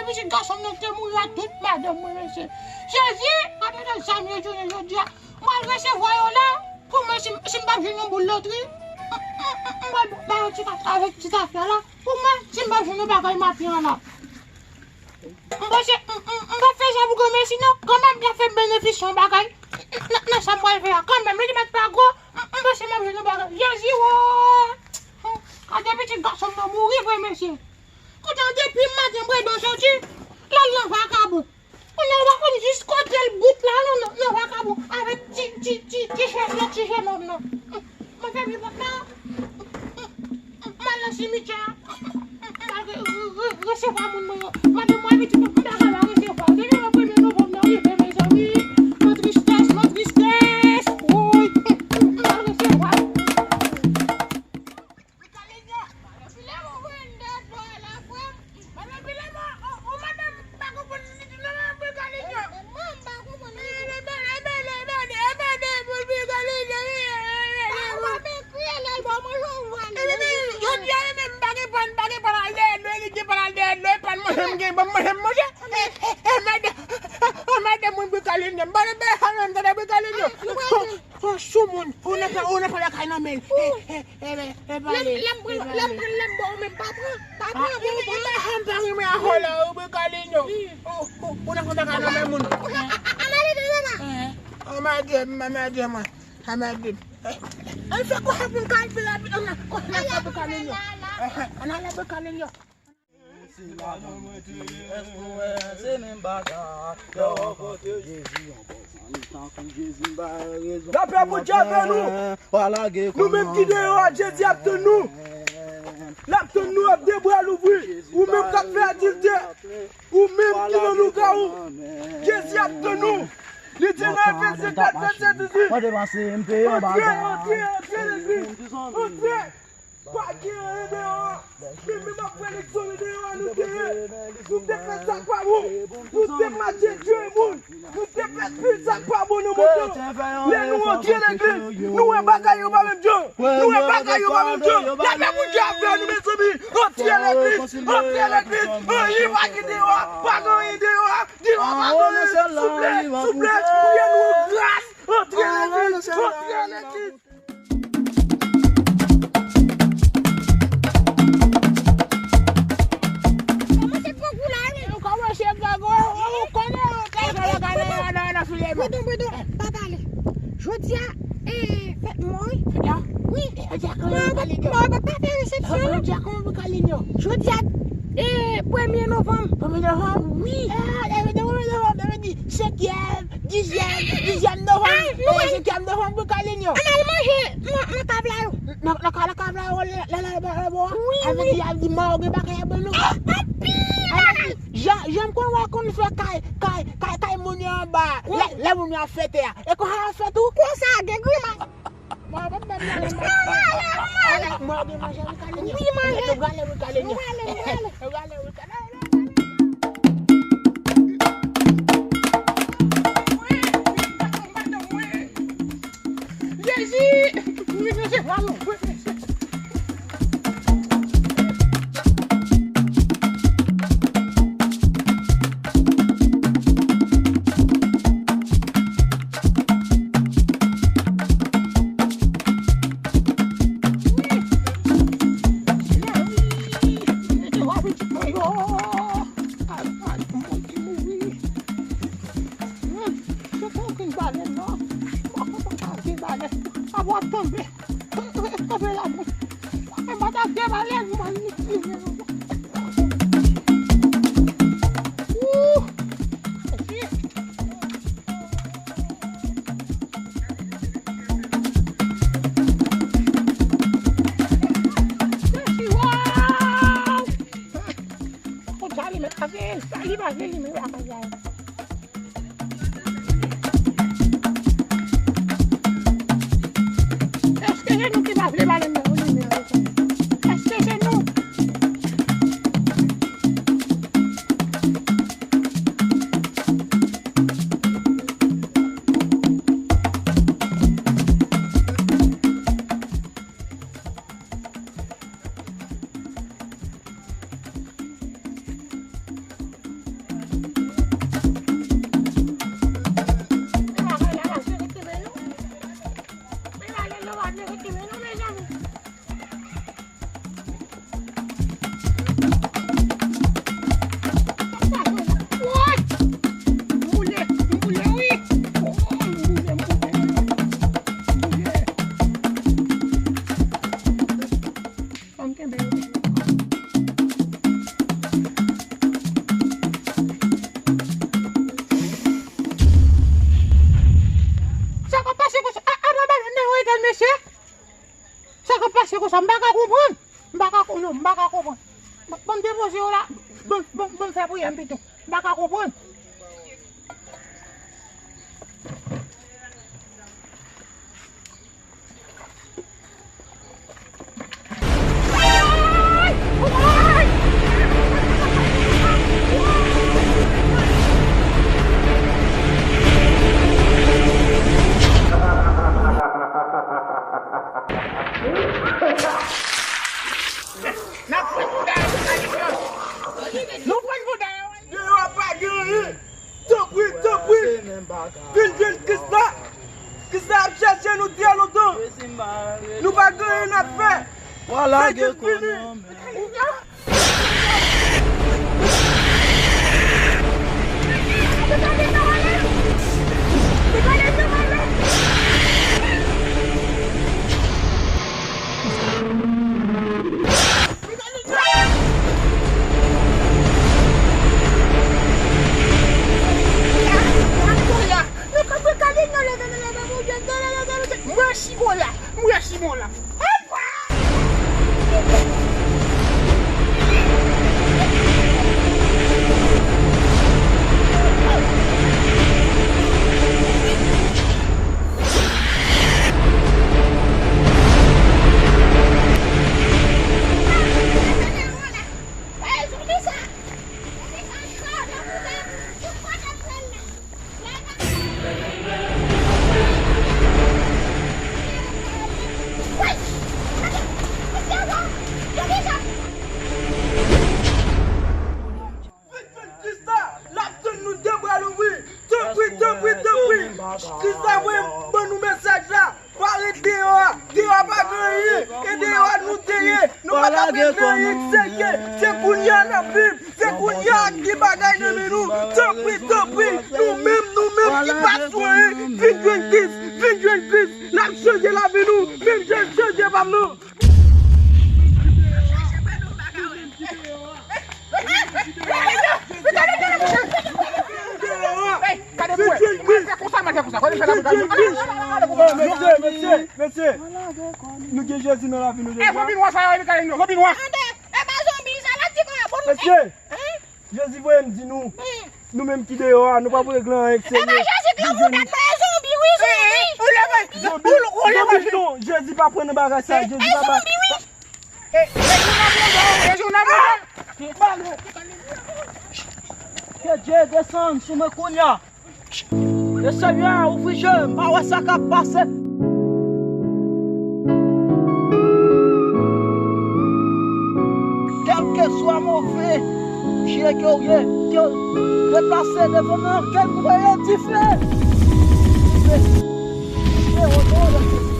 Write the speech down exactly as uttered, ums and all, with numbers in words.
Pitit gason m nan te mouri ak tout madanm mwen, mesye. Jezi, gade nan zam yo jounen jodi a. Mwen al resevwa yo la. Pou mwen, si, si m pa jwenn yon boul lotri, m, m, m, m pral ba yo ti kat avèk ti tafya la. Pou mwen, si m pa jwenn yon bagay maten an la. M panse, m, m, m pa fè sa pou granmesi non. Kanmenm, y ap fè benefis yon bagay. Nan, nan sa m pral fè a. Kanmenm, li te mèt pa gwo. M, m panse m ap jwenn yon bagay. Jezi, wo! Gade pitit gason m nan mouri vre, mesye. Kote an depi maten, m rete soti. L al nan vakabon. Kounye a, ou pa konn jis kote l bout la, non, nan, nan vakabon. Avèk ti, ti, ti, ti chèn, ti chèn nonm nan. Mwen fèmen pòt la. M al nan simityè a. M al re, re, re, resevwa moun mwen yo. Madanm mwen pitit mwen, m ta ka pa resevwa. Depi le premye novanm nan rive, mezanmi. Mwen tristès, mwen tristès. Woy. M al resevwa. Jodi a, menm m pa gen pàn, m pa gen pàn al dèyè dlo, li gen pàn al dèyè dlo, e pàn manje m gen, ban m manje m manje. E, e, e, madanm, e, madanm mwen Brikalinya, m pa gen pè sa menm, tande Brikalinya. Yon soumoun, ou nan fè, ou nan fè lakay nan men l. E, e, e, e, e, pale, lè m pran, lè m pran, lè m ba w, men pa pran, pa pran, bon, bon. E, e, e, m pa renmen a hò la, ou Brikalinya. Ou, ou, ou nan fè lakay nan men moun. A, a, a, a, male de la. An madanm, an madanm, an madanm. An fè kòman pou n ka al pi rapid, an al, kòman n al fè Brikalinya. An al Brikalinya. Se ladan mwen te ye, èske w wè se menm bagay? Lè w rankontre Jezi, yon bon zanmi tankou Jezi, m ba yo rezon. Lapè Bondye avè nou. Nou menm ki deyò a, Jezi ap tann nou. L ap tann nou ak de bra louvri. Ou menm k ap fè adiltè, ou menm ki nan lougawou, Jezi ap tann nou. Li di nan Efezyen kat vèsè dizuit, antre, antre, antre legliz, antre. Pa gen anyen deyò a. Men menm apre eleksyon yo deyò a nou te ye. Nou te fè sa k pa bon. Nou te mache tye moun. Nou te fè tout sa k pa bon nan mond lan. Lè nou antre legliz, nou wè bagay yo pa menm jan. Nou wè bagay yo pa menm jan. Lapè Bondye avè nou, mezanmi. Antre legliz, antre legliz. Anyen pa gen deyò a. Pa gen anyen deyò a. Deyò a pa gen anyen. Souple, souple. Priye nou gras. Antre legliz, antre legliz. Kòmanse pran kou la, wi. Ou kòmanse pran kou, ou konnen, ou te fè yo gade nan, nan, nan fileman. Pardon, pardon, pa pale. Jodi a, e, fèt mwen, wi. Fèt la? Wi. Jodi a kòman pou Kalinyo? Mwen, mwen pa fè resepsyon. Jodi a kòman pou Kalinyo? Jodi a, e, premye novanm. Premye novanm? Wi. E, e, premye novanm, sa vle di senkyèm, dizyèm, dizyèm novanm. Ay, nou wè. Senkyèm novanm pou Kalinyo. Ann al manje nan, nan kab la yo. Nan, nan kab, nan kab la yo, lè, lè, lè, lè, lè, lè, wi, avè wi. Di, avè di, mò, gen bagay ap ban nou. Anpil bagay. Jan, jan m konn wè konn fè kay, kay, kay, kay moun yo anba. Wi. Lè, lè moun yo ap fete a. E konsa yo ap fè tou. Konsa, gen grimas. Mwen, mwen, mwen, mwen, mwen. Mwen, mwen, mwen. Mwen, mwen, mwen, manje, wi, Kalinyo. Wi, manje. Nou prale, wi, Kalinyo. Nou prale, nou prale. Nou prale, wi, Kalinyo. Jezi! Wi, nou se fwa nou. Èske se nou ki pa vle ba l limyè? Èske se nou? Kenbe yo. Sa k ap pase konsa? A, a, pa ba nou nan yo egal, mesye. Sa k ap pase konsa? M pa ka konprann. M pa ka kon-, non, m pa ka konprann. Ban, ban m depoze yo la. Ban, ban, ban m fè priyè m pito. M pa ka konprann. N ap pran bouda yo, Kalino. Nou pran bouda yo. Deyò a pa gen anyen. Tanpri, tanpri. Vin jwenn Kris la. Kris la ap chèche nou trè lontan. Nou pa gen anyen n ap fè. Fè jis vini. Mwen Simon la, mwen Simon la. Vin jwenn Kris la, l ap tann nou de bra louvri. Tanpri, tanpri, tanpri. Kris la voye ban nou mesaj la. Pa ret deyò a. Deyò a pa gen anyen. E deyò a nou te ye. Nou pa t ap regle anyen k serye. Se kounye a n ap viv. Se kounye a ki bagay nan men nou. Tanpri, tanpri. Nou menm, nou menm ki pa swen, vin jwenn Kris. Vin jwenn Kris. L ap chanje lavi nou. Vin jwenn chanje pa m nan. Mesye, mesye, mesye. Nou gen Jezi nan lavi nou deja. Mesye. Jezi voye m di nou, nou menm ki deyò a, nou p ap regle anyen k serye. Epa Jezi ki yo pou dat mwen, zonbi wi, zonbi. Zonbi, zonbi non, Jezi pa pran nan bagay sa, Jezi pa ba. Jezi ou nan bouda w, Jezi ou nan bouda w. Ke Dye desann sou mwen kounye a. E Senyè, ouvri je m, m pa wè sa k ap pase. Kèlkeswa move je ke w ye, ke w deplase devan mwen, ke m voye dife. Dife. Dife, o non de Jezi.